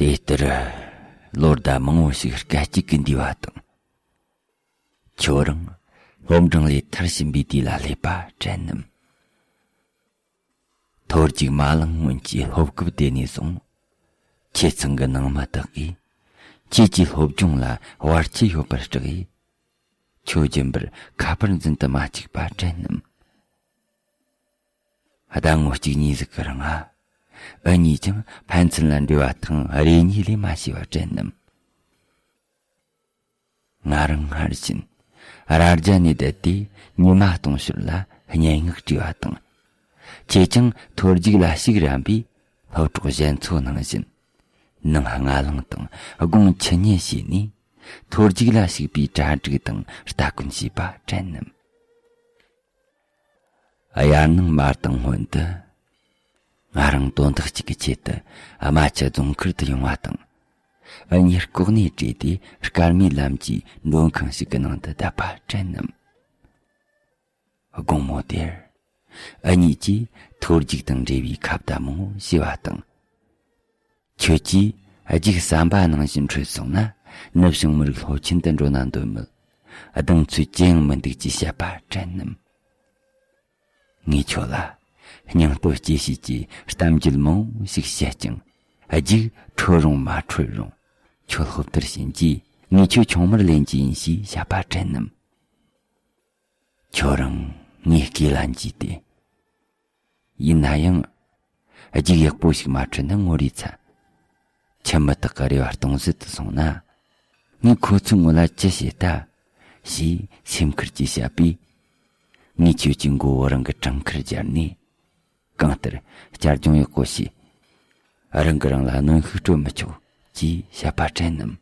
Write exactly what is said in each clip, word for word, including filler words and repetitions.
ཨེ་ལྟར་ལོ་ཟླ་མང་བོ་ཞིག་སྐད་ཅིག་གིས་འདས་པ་དང་། ཁྱོད་རང་སློབ་འབྲིང་ལས་ཐར་ཕྱིན་པའི་དུས་ལ་སླེབས་པ་དྲན་ནམ། ཐོ་རྒྱུགས་མ་བླངས་སྔོན་གྱི་སློབ་སྐབས་དེ་ནས་བཟུང་། ཁྱེད་ཚང་གི་ནང་མི་དག་གིས་ཁྱེད་ཀྱི་སློབ་སྦྱོང་ལ་བར་ཆད་ཡོད་པར་སྐྲག་གིས། ཁྱོད་རྒྱུན་པར་ཁ་པར་འཛིན་དུ་མ་བཅུག་པ་དྲན་ནམ། ཟླ་ངོ་གཅིག་གཉིས་ཟིག་གི་རིང་ང་། འུ་གཉིས་ཀྱང་ཕན་ཚུན་ལ་འབྲེལ་བ་དང་རེ་གཉིས་ལས་མ་བྱས་པ་དྲན་ནམ། ང་རང་སྔར་བཞིན་རྭ་རྒྱ་ནས་བསྡད་དེ་ཉི་མ་སྟོང་ཞོར་ལ་སྙན་ངག་བྲིས་པ་དང་། ཁྱེད་ཀྱང་ཐོ་རྒྱུགས་ལ་ཞུགས་རན་པས། སློབ་གྲོགས་གཞན་ཚོ་ནང་བཞིན་ནངས་སྔ་ལངས་དང་དགོང་ཆུ་ཉལ་བྱས་ནས་ཐོ་རྒྱུགས་ལ་ཞུགས་པའི་གྲ་སྒྲིག་དང་སྟ་གོན་བྱས་པ་དྲན་ནམ། དབྱར་གནང་མ་བཏང་སྔོན་དུ། ང་རང་དོན་དག་ཅིག་གི་ཆེད་དུ་རྨ་ཆུ་རྫོང་ཁུལ་དུ་ཡོང་བ་དང་། འུ་གཉིས་ལྐོག་ནས་བྲོས་ཏེ་སྐར་མའི་ལམ་གྱི་མགྲོན་ཁང་ཞིག་གི་ནང་དུ་བསྡད་པ་དྲན་ནམ། དགོང་མོ་དེར། འུ་གཉིས་ཀྱིས་ཐོ་རྒྱུགས་དང་འབྲེལ་བའི་ཁ་བརྡ་མང་བོ་བྱས་པ་དང་། ཁྱོད་ཀྱིས་རྒྱུགས་ཟམ་པ་ནང་བཞིན་འཕྲོད་སོང་ན། ནུབ་བྱང་མི་རིགས་སློབ་ཆེན་དུ་འགྲོ་ན་འདོད་མོད། གདེང་ཚོད་ཅི་ཡང་མི་འདུག་ཅེས་བཤད་པ་དྲན་ནམ། ངས་ཁྱོད་ལ་སྙིང་སྟོབས་སྐྱེད་བྱེད་ཀྱི་གཏམ་རྒྱུད་མང་བོ་ཞིག་བཤད་ཀྱང་། རྒྱུགས་འཕྲོད་རུང་མ་འཕྲོད་རུང་། ཁྱོད་སློབ་མཐར་ཕྱིན་རྗེས་ངས་ཁྱོད་ཆུང་མར་ལེན་རྒྱུ་ཡིན་ཞེས་བཤད་པ་དྲན་ནམ། ཁྱོད་རང་ངའི་སྐེ་ལ་འཇུས་ཏེ། ཡིན་ན་ཡང་། རྒྱུགས་ཡག་པོ་ཞིག་མ་འཕྲོད་ན་ངོ་རེ་ཚ། ཁྱིམ་མི་དག་གི་རེ་བ་སྟོང་ཟད་དུ་སོང་ན། ངས་ཁོ་ཚོའི་ངོ་ལ་ཅི་བྱེད་ལྟ། ཞེས་སེམས་ཁུར་གྱིས་བཤད་པས། ངས་ཁྱོད་ཀྱི་མགོ་བོ་རང་གི་བྲང་ཁར་སྦྱར་ནས། གང་ལྟར་བསྐྱར་སྦྱོང་ཡག་པོ་བྱས། རང་གིས་རང་ལ་གནོན་ཤུགས་སྤྲོད་མི་ཆོག་ཅེས་བཤད་པ་དྲན་ནམ།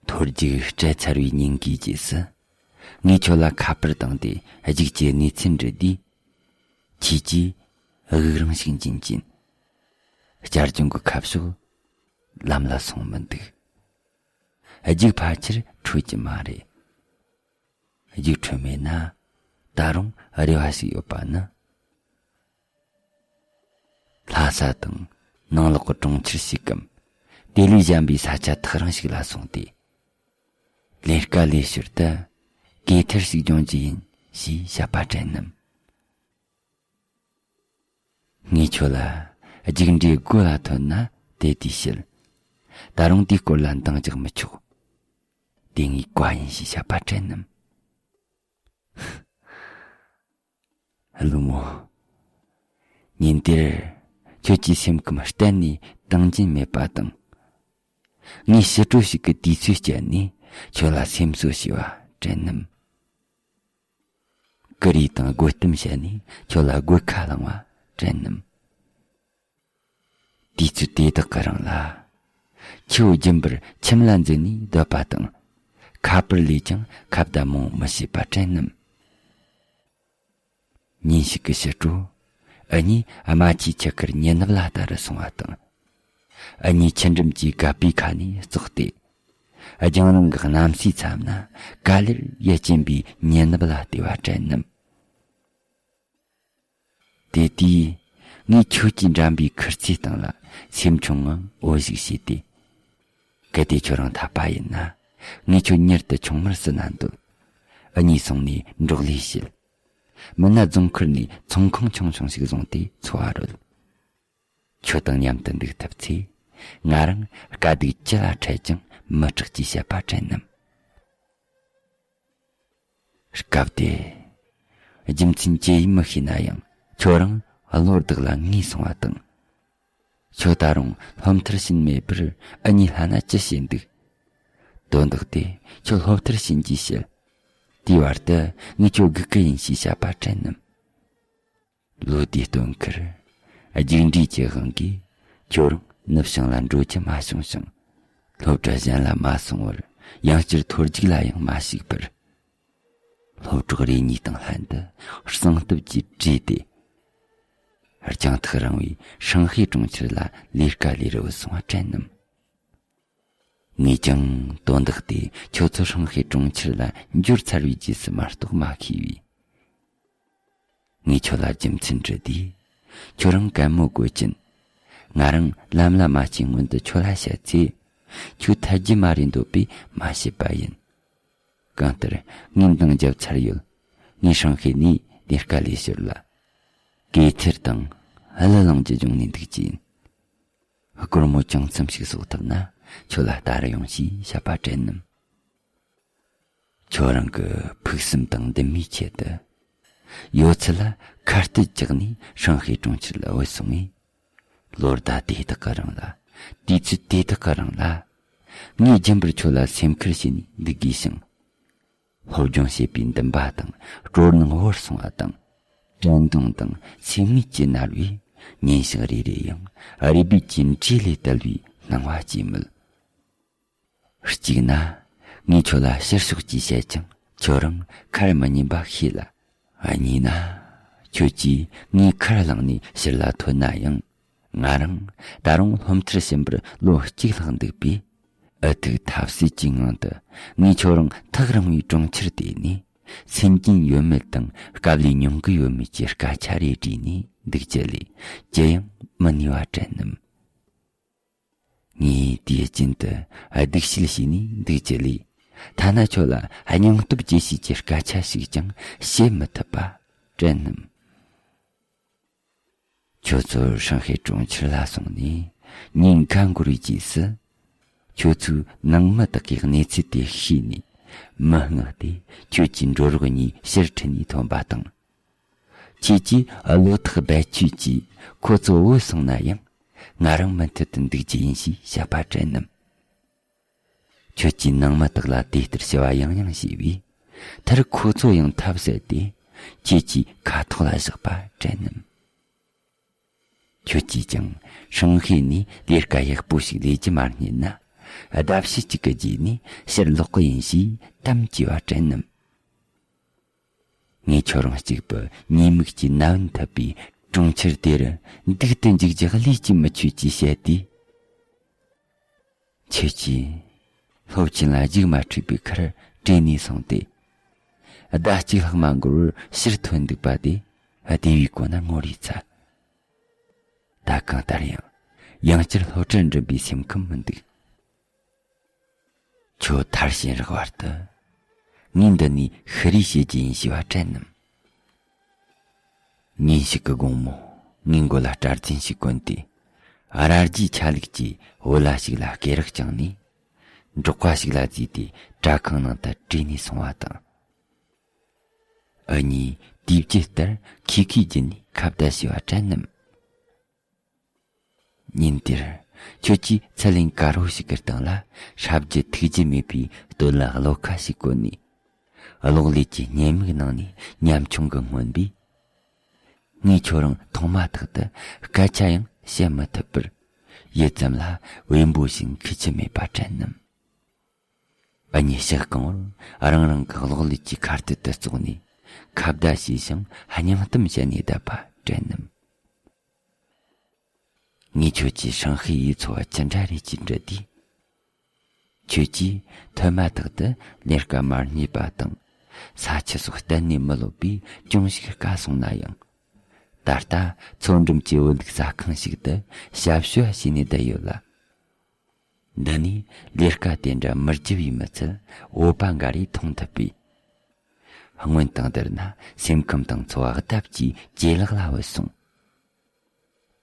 ཐོ་རྒྱུགས་སྤྲད་ཚར་བའི་ཉིན་འགའི་རྗེས་སུ། ངས་ཁྱོད་ལ་ཁ་པར་བཏང་སྟེ་རྒྱུགས་ཀྱི་གནས་ཚུལ་འདྲི་དུས། ཁྱེད་ཀྱིས་དབུགས་རིང་ཞིག་འབྱིན་གྱིན། བསྐྱར་སྦྱོང་གི་ཁ་ཕྱོགས་ལམ་ལ་སོང་མི་འདུག་རྒྱུགས་ཕལ་ཆེར་འཕྲོད་ཀྱི་མ་རེད། རྒྱུགས་འཕྲོད་མེད་ན། ད་རུང་རེ་བ་ཞིག་ཡོད་པ་ནི། ལྷ་ས་དང་ནང་ལོགས་ཀྱི་གྲོང་ཁྱེར་ཞིག་གམ། དེ་ལས་གཞན་པའི་ས་ཆ་ཐག་རིང་ཞིག་ལ་སོང་སྟེ། ལས་ཀ་ལས་ཞོར་དུ་གོས་ཐུར་ཞིག་སྦྱོང་རྒྱུ་ཡིན་ཞེས་བཤད་པ་དྲན་ནམ། ངས་ཁྱོད་ལ་རྒྱུགས་འབྲས་དགོད་ལ་ཐོན་ན་དེ་དུས་བཤད། ད་རུང་དེའི་སྐོར་ལ་འདང་རྒྱག་མི་ཆོག་དེ་ངའི་བཀའ་ཡིན་ཞེས་བཤད་པ་དྲན་ནམ། ཀླུ་མོ། ཉིན་དེར་ཁྱོད་ཀྱི་སེམས་ཁམས་གཏན་ནས་དང་རྒྱུན་མེད་པ་དང་། ངས་ཕྱི་དྲོ་ཞིག་གི་དུས་ཚོད་བསྐྱལ་ནས་ཁྱོད་ལ་སེམས་གསོ་བྱས་པ་དྲན་ནམ། ཀུ་རེ་དང་དགོད་གཏམ་བཤད་ནས་ཁྱོད་ལ་དགོད་ཁ་བསླངས་པ་དྲན་ནམ། དུས་ཚོད་དེ་དག་གི་རིང་ལ། ཁྱེའུ་རྒྱུན་པར་ཁྱིམ་ལ་འཛུལ་ནས་སྡོད་པ་དང་། ཁ་པར་ལས་ཀྱང་ཁ་བརྡ་མང་མི་བྱེད་པ་དྲན་ནམ། ཉིན་ཞིག་གི་ཕྱི་དྲོ། འུ་གཉིས་རྨ་ཆུའི་ཆུ་ཁར་མྱི་ནུབ་ལ་ལྟ་རུ་སོང་བ་དང་། འུ་གཉིས་ཆུ་འགྲམ་གྱི་གད་པའི་ཁ་ནས་ཙོག་སྟེ། རྒྱང་རིང་གི་གནམ་སའི་མཚམས་ན་ག་ལེར་ཡིད་ཆེས་པའི་མྱི་ནུབ་ལ་བལྟས་པ་དྲན་ནམ། དེ་དུས། ངས་ཁྱོད་ཀྱི་འགྲམ་པའི་ཁུར་ཚོའི་སྟེང་ལ་སེམས་ཆུང་ངང་འོ་ཞིག་བྱས་ཏེ། གལ་ཏེ་ཁྱོད་རང་འཐད་པ་ཡིན་ན། ངས་ཁྱོད་མྱུར་དུ་ཆུང་མར་བསུ་ན་འདོད། འུ་གཉིས་སོང་ནས་འབྲོག་ལས་བྱེད། མིན་ན་རྫོང་ཁུལ་ནས་ཚོང་ཁང་ཆུང་ཆུང་ཞིག་བཟུང་སྟེ་འཚོ་བ་རོལ། ཁྱོད་དང་མཉམ་དུ་འདུག་ཐུབ་ཚེ། ང་རང་དཀའ་སྡུག་ཅི་ལ་འཕྲད་ཀྱང་མི་སྐྲག་ཅེས་བཤད་པ་དྲན་ནམ། སྐབས་དེ། རྒྱུ་མཚན་ཅི་ཡིན་མི་ཤེས་ན་ཡང་། ཁྱོད་རང་བློ་བདག་ལ་ངེས་སོང་བ་དང་། ཁྱོད་ད་རུང་སློབ་མཐར་ཕྱིན་མེད་པར་འུ་གཉིས་ལྷན་ན་ཅི་བྱེད་འདུག་དོན་དག་དེ་ཁྱོད་སློབ་མཐར་ཕྱིན་རྗེས་བཤད། དེའི་བར་དུ་ངས་ཁྱོད་སྒུག་གི་ཡིན་ཞེས་བཤད་པ་དྲན་ནམ། ལོ་དེའི་སྟོན་ཁར། རྒྱུགས་འབྲས་ཀྱི་དབང་གིས་ཁྱོད་རང་ནུབ་བྱང་ལ་འགྲོ་རྒྱུ་མ་བྱུང་ཞིང་། སློབ་གྲྭ་གཞན་ལ་མ་སོང་བར་ཡང་བསྐྱར་ཐོ་རྒྱུགས་ལ་ཡང་མ་ཞུགས་པར། སློབ་གྲོགས་རེ་གཉིས་དང་ལྷན་དུ་གསང་སྟབས་ཀྱིས་བྲོས་ཏེ། རྒྱང་ཐག་རིང་བའི་ཧྲང་ཧའེ་གྲོང་ཁྱེར་ལ་ལས་ཀ་ལས་རུ་སོང་བ་དྲན་ནམ། ངས་ཀྱང་དོན་དག་དེ་ཁྱོད་ཚོ་ཧྲང་ཧའེ་གྲོང་ཁྱེར་ལ་འབྱོར་ཚར་བའི་རྗེས་སུ་མ་གཏོགས་མ་ཤེས་པས། ངས་ཁྱོད་ལ་རྒྱུ་མཚན་དྲི་དུས། ཁྱོད་རང་གད་མོ་དགོད་ཀྱིན། ང་རང་ལམ་ལ་མ་ཆས་སྔོན་དུ་ཁྱོད་ལ་བཤད་ཚེ། ཁྱོད་ཐར་རྒྱུ་མ་རེད་འདོད་པས་མ་བཤད་པ་ཡིན། གང་ལྟར་ངས་འདང་བརྒྱབ་ཚར་ཡོད། ངས་ཧྲང་ཧའེ་ནས་ལས་ཀ་ལས་ཞོར་ལ། གོས་ཐེར་དང་ཀླུ་གླང་གི་སྦྱོང་ནས་འདུག་ཅིང་། སྒོར་མོ་ཅུང་ཙམ་ཞིག་གསོག་ཐུབ་ན་ཁྱོད་ལ་ལྟ་རུ་ཡོང་ཞེས་བཤད་པ་དྲན་ནམ། ཁྱོད་རང་གི་ཕུགས་བསམ་དང་འདུན་མའི་ཆེད་དུ། ཡོད་ཚད་ལ་ཁ་གཏད་བཅག་ནས་ཧྲང་ཧའེ་གྲོང་ཁྱེར་ལ་བུད་སོང་ངས། ལོ་ཟླ་དེ་དག་གི་རིང་ལ། དུས་ཚོད་དེ་དག་གི་རིང་ལ། ངས་རྒྱུན་པར་ཁྱོད་ལ་སེམས་ཁུར་བྱས་ནས་འདུག་དགོས་ཤིང་། སློབ་སྦྱོང་བྱེད་པའི་འདུན་པ་དང་སྤྲོ་སྣང་བོར་སོང་བ་དང་། དྲན་གདུང་དང་སེམས་ངལ་གྱིས་མནར་བའི་ཉིན་ཞག་རེ་རེ་ཡང་རུས་སྦལ་གྱི་འབྲས་ལས་དལ་བའི་སྣང་བ་སྐྱེས་མོད། གཅིག་ན། ངས་ཁྱོད་ལ་ཕྱིར་ཤོག་ཅེས་བཤད་ཀྱང་ཁྱོད་རང་ཁར་མི་ཉན་པ་ཤེས་ལ། གཉིས་ན། ཁྱོད་ཀྱིས་ངའི་ཁར་བླངས་ནས་ཕྱིར་ལ་ཐོན་ན་ཡང་། ང་རང་ད་རུང་སློབ་མཐར་ཕྱིན་པར་ལོ་གཅིག་ལྷག་འདུག་པས། འུ་ཐུག་ཐབས་ཟད་ཀྱི་ངང་དུ་ངས་ཁྱོད་རང་ཐག་རིང་བའི་གྲོང་ཁྱེར་དེ་ནས་སེམས་ཅན་ཡོད་མེད་དང་སྐབས་ལས་མྱོང་གི་ཡོད་མེད་ཀྱི་སྐད་ཆ་རེ་དྲིས་ནས་འདུག་རྒྱུ་ལས་ཅི་ཡང་མི་ནུས་པ་དྲན་ནམ། ངས་དུས་རྒྱུན་དུ་སྡུག་བཤོས་བྱས་ནས་འདུག་རྒྱུ་ལས། ཐ་ན་ཁྱོད་ལ་སྙིང་སྟོབས་རྒྱས་བྱེད་ཀྱི་སྐད་ཆ་ཞིག་ཀྱང་བཤད་མི་ཐུབ་པ་དྲན་ནམ། ཁྱོད་ཚོ་ཧྲང་ཧའེ་གྲོང་ཁྱེར་ལ་སོང་ནས་ཉིན་འགའ་འགོར་བའི་རྗེས་སུ། ཁྱོད་ཚོའི་ནང་མི་དག་གིས་གནས་ཚུལ་དེ་ཤེས་ནས། མི་མངགས་ཏེ་ཁྱོད་ཀྱི་འགྲོ་རོགས་གཉིས་ཕྱིར་ཁྲིད་ནས་ཐོན་པ་དང་། ཁྱེད་ཀྱིས་བློ་ཐག་རྦད་ཆོད་ཀྱིས་ཁོ་ཚོ་བུད་སོང་ན་ཡང་། ང་རང་མུ་མཐུད་དུ་འདུག་རྒྱུ་ཡིན་ཞེས་བཤད་པ་དྲན་ནམ། ཁྱོད་ཀྱིས་ནང་མི་དག་ལ་དེ་ལྟར་བྱ་བ་ཡང་ཡང་བྱས་པས། མཐར་ཁོ་ཚོ་ཡང་ཐབས་ཟད་དེ། ཁྱེད་ཀྱི་ཁ་ཐོག་ལ་བཞག་པ་དྲན་ནམ། ཁྱོད་ཀྱིས་ཀྱང་ཧྲང་ཧའེ་ནས་ལས་ཀ་ཡག་པོ་ཞིག་ལས་རྒྱུ་མ་རྙེད་ན། ཟླ་ཕྱེད་ཅིག་གི་རྗེས་ནས་ཕྱིར་ལོག་གི་ཡིན་ཞེས་གཏམ་བགྱིས་པ་དྲན་ནམ། ངས་ཁྱོད་རང་གཅིག་པུ་ཉེས་དམིགས་ཀྱི་ན་བུན་ཐེབས་པའི་གྲོང་ཁྱེར་དེར་འདུག་ཏུ་འཇུག་རྒྱུ་ལས་ཀྱི་མི་ཆོད་ཅེས་བཤད་དུས། ཁྱེད་ཀྱིས་སློབ་ཆེན་ལ་རྒྱུགས་མ་འཕྲོད་པའི་ཁར་བྲོས་ནས་སོང་སྟེ། ཟླ་གཅིག་ལྷག་མ་འགོར་བར་ཕྱིར་ཐོན་འདུག་པ་དེ་བདེ་བའི་སྒོ་ན་ངོ་རེ་ཚ། ད་གང་ལྟར་ཡང་ཡང་བསྐྱར་སློབ་གྲྭར་འགྲིམ་པའི་སེམས་ཁམས་མི་འདུག། ཁྱོད་མཐར་ཕྱིན་རག་བར་དུ། ངས་འདི་ནས་ཤི་རེ་བྱེད་རྒྱུ་ཡིན་ཞེས་པ་དྲན་ནམ། ཉིན་ཞིག་གི་དགོང་མོ། ངའི་མགོ་ལ་སྐྲ་རྫུན་ཞིག་གོན་ཏེ། ར་རྒྱའི་ཆ་ལུགས་ཀྱི་བོད་ལྭ་ཞིག་ལ་སྐེ་རགས་བཅིངས་ནས། འབྲོག་པ་ཞིག་ལ་བརྫིས་ཏེ་སྦྲ་ཁང་ནང་དུ་བྲོས་ནས་སོང་བ་དང་། འུ་གཉིས་དུས་བཅད་ལྟར་ཁེ་ཁེ་བརྒྱུད་ནས་ཁ་བརྡ་བྱས་པ་དྲན་ནམ། ཉིན་དེར། ཁྱོད་ཀྱིས་ཚད་ལེན་དཀར་བོ་ཞིག་གི་སྟེང་ལ་ཧྲ་རྒྱུ་ཐུག་རྒྱུ་མེད་པའི་སྟོད་ལྭ་གློ་ཁ་ཞིག་གོན་ནས། གློག་ཀླད་ཀྱི་བརྙན་མིག་ནང་ནས་ཉམ་ཆུང་གིས་སྔོན་པས། ངས་ཁྱོད་རང་མཐོང་མ་ཐག་ཏུ་སྐད་ཆ་ཡང་བཤད་མི་ཐུབ་པར། ཡུད་ཙམ་ལ་བེམ་པོ་ཞིག་མཁས་ཀྱི་མེད་པ་དྲན་ནམ། འུ་གཉིས་ཞག་གང་བོར་རང་རང་གི་གློག་ཀླད་ཀྱི་ཁ་གཏད་དུ་བཙུགས་ནས་ཁ་བརྡ་བྱས་ཤིང་སྙིང་གཏམ་བཤད་ནས་བསྡད་པ་དྲན་ནམ། ངས་ཁྱོད་ཀྱི་ཧྲང་ཧའེ་ཡུལ་ཚོ་བ་ཅི་འདྲ་རེད་ཅེས་འདྲི་དུས། ཁྱོད་ཀྱིས་ཐོན་མ་ཐག་ཏུ་ལས་ཀ་མ་རྙེད་པ་དང་། ས་ཆུ་སོགས་གཏན་ནས་མི་སློབ་པས་ཅུང་ཞིག་དཀའ་སོང་ན་ཡང་། ད་ལྟ་མཚོ་འགྲམ་གྱི་བོད་ལུགས་ཟ་ཁང་ཞིག་ཏུ་ཞབས་ཞུ་བ་བྱས་ནས་བསྡད་ཡོད་ལ། འདི་ནས་ལས་ཀ་དེ་འདྲ་མི་བརྒྱབ་པས་མི་ཚད་བོད་པ་འགའ་རེས་མཐོང་ཐུབ་པས། སྔོན་དང་བསྡུར་ན་སེམས་ཁམས་དང་འཚོ་བ་ལྡབ་ཀྱིས་ཇེ་ལེགས་ལ་བུད་སོང་།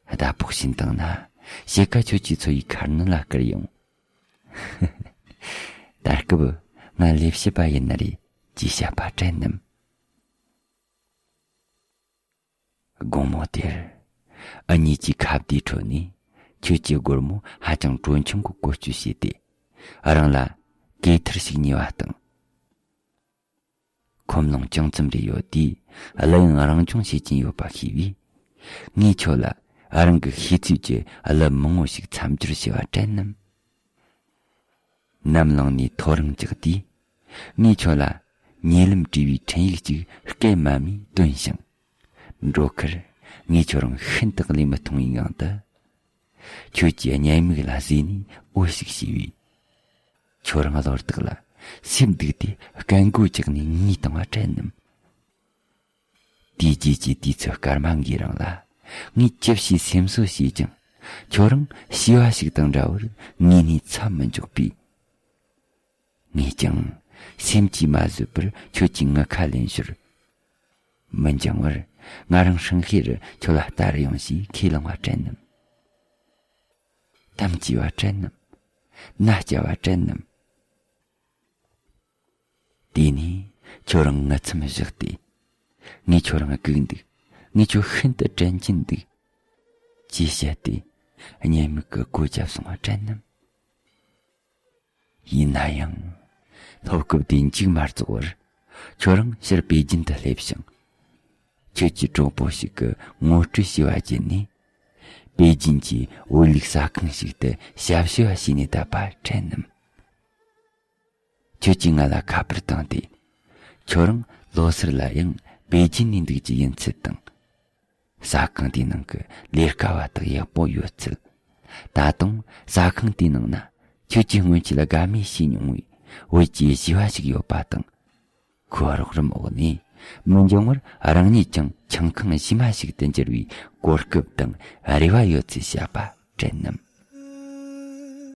ཟླ་ཕོགས་ཕྱིན་བཏང་ན་ཕྱེད་ཀ་ཁྱོད་ཀྱིས་འཚོ་བའི་ཁ་སྣོན་ལ་བསྐུར་ཡོང་། ད་སྐབས་ང་ལས་བྱེད་པ་ཡིན་ནི་རེད་ཅེས་བཤད་པ་དྲན་ནམ། དགོང་མོ་དེར། འུ་གཉིས་ཀྱི་ཁ་བརྡའི་ཁྲོད་ནས་ཁྱོད་ཀྱི་སྒོར་མོ་ཧ་ཅང་གྲོན་ཆུང་གི་བཀོལ་སྤྱོད་བྱས་ཏེ། རང་ལ་གོས་ཐེར་ཞིག་ཉོས་པ་དང་། ཁོམ་ལོང་ཅུང་ཙམ་རེ་ཡོད་དུས་གླུ་དབྱངས་རང་སྦྱོང་བྱེད་ཀྱིན་ཡོད་པ་ཤེས་པས། ངས་ཁྱོད་ལ་རང་གི་ཤེས་ཚོད་ཀྱི་གླུ་མང་བོ་ཞིག་མཚམས་སྦྱོར་བྱས་པ་དྲན་ནམ། ནམ་ལངས་ནས་ཐོ་རངས་བཀྱགས་དུས། ངས་ཁྱོད་ལ་ཉེ་ལམ་བྲིས་པའི་འཕྲིན་ཡིག་ཅིག་སྐད་དམའ་མོས་བཏོན་ཞིང་། འགྲོ་ཁར་ངས་ཁྱོད་རང་ཤིན་ཏུ་ལས་མི་མཐོང་བའི་ངང་དུ། ཁྱོད་ཀྱི་སྙན་མིག་ལ་གཟིགས་ནས་འོ་ཞིག་བྱས་པས། ཁྱོད་རང་གློ་རྡེག་ལ་སེམས་སྡུག་སྟེ་སྐད་མགོ་བཀྱགས་ནས་ངུས་བཏང་བ་དྲན་ནམ། དེའི་རྗེས་ཀྱི་དུས་ཚོད་སྐར་མ་འགའི་རིང་ལ། ངས་ཅི་བྱས་སེམས་གསོ་བྱས་ཀྱང་ ཁྱོད་རང་བྱིས་པ་ཞིག་དང་འདྲ་བར་ངོས་ནས་མཚམས་མི་འཇོག་པས། ངས་ཀྱང་སེམས་ཀྱིས་མ་བཟོད་པར་ཁྱོད་ཀྱི་ངུ་ཁ་ལེན་ཞོར། མི་འགྱང་བར་ང་རང་ཧྲང་ཧེ་རུ་ཁྱོད་ལ་ལྟ་རུ་ཡོང་ཞེས་ཁས་བླངས་པ་དྲན་ནམ། དམ་བཅས་པ་དྲན་ནམ། མནའ་བསྐྱལ་བ་དྲན་ནམ། དེ་ནས་ཁྱོད་རང་ངུ་མཚམས་བཞག་སྟེ། ངས་ཁྱོད་རང་སྒུག་འདུག། ངས་ཁྱོད་ཤིན་ཏུ་དྲན་གྱིན་འདུག། ཅེས་བཤད་དེ། གཉེན་མིག་གི་སྒོ་བརྒྱབ་སོང་བ་དྲན་ནམ། ཡིན་ན་ཡང་། སློབ་སྐབས་དེ་མཇུག་མ་རྫོགས་བར། ཁྱོད་རང་ཕྱིར་པེ་ཅིན་དུ་སླེབས་ཤིང་། ཁྱོད་ཀྱི་གྲོགས་པོ་ཞིག་གིས་ངོ་སྤྲོད་བྱས་པ་བརྒྱུད་ནས། པེ་ཅིན་གྱི་བོད་ལུགས་ཟ་ཁང་ཞིག་ཏུ་ཞབས་ཞུ་བ་བྱས་ནས་བསྡད་པ་དྲན་ནམ། ཁྱོད་ཀྱིས་ང་ལ་ཁ་པར་བཏང་སྟེ། ཁྱོད་རང་ལོ་སར་ལ་ཡང་པེ་ཅིན་ནས་འདུག་རྒྱུ་ཡིན་ཚུལ་དང་། ཟ་ཁང་དེའི་ནང་གི་ལས་ཀ་བ་དག་ཡག་པོ་ཡོད་ཚུལ། ད་དུང་ཟ་ཁང་དེའི་ནང་ན་ཁྱོད་ཀྱིས་སྔོན་ཆད་དགའ་མོས་བྱས་མྱོང་བའི་བོད་ཀྱི་བྱིས་པ་ཞིག་ཡོད་པ་དང་། ཁོའི་རོགས་རམ་འོག་ནས་མི་འགྱང་བར་རང་ཉིད་ཀྱང་ཆང་ཁང་གཞི་མ་ཞིག་ཏུ་འགྱུར་བའི་གོ་སྐབས་དང་རེ་བ་ཡོད་ཚུལ་བཤད་པ་དྲན་ནམ།